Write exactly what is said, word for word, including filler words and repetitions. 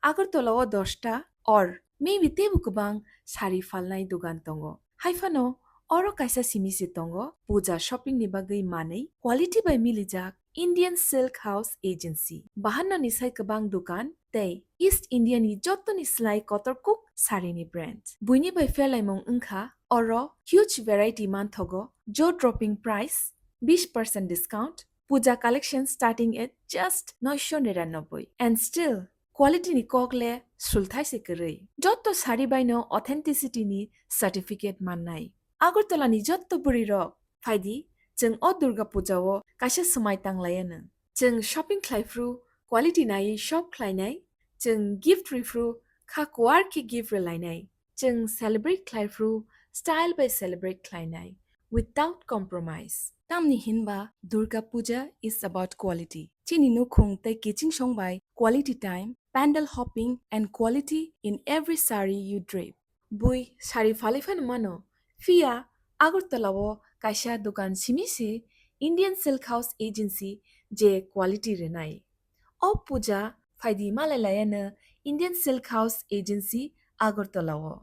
Agartala o dosta or maybe teibo kwbang sari phalnai dugan tongo. Haiphano oro kaisa simi se tongo, puja shopping ni bagwi manwi, quality bai milijak Indian Silk House Agency. Bahanno ni sai kwbang dukan tei East India ni joto ni slai kotor kuk sari ni brand. Buini bai pherlaimung wngkha oro huge variety manthogo, jaw dropping price, bish percent discount, puja collection starting at just noisho niranoboi. And still, quality ni kok le sulthai se kwrwi. Jotto sari bai no authenticity ni certificate mannai. Agartala ni jotto bwrwi rok phaidi, chwng o Durga Puja o kaisa swmai tang laiya nwng. Chwng shopping khlai phru quality naiwi shop khlainai, chwng gift rwi phru kha kuar khe gift rwlainai, chwng celebrate khlai phru style bai celebrate khlainai without compromise. Tamni hinba Durga Puja is about quality. Chini nukhung tei kiching song bai quality time, pandal hopping and quality in every sari you drape. Bui sari phalwi phano mano, phiya Agartala o kaisa dukan simi se Indian Silk House Agency je quality rwnai. O puja phaidi malai laiya no Indian Silk House Agency Agartala o.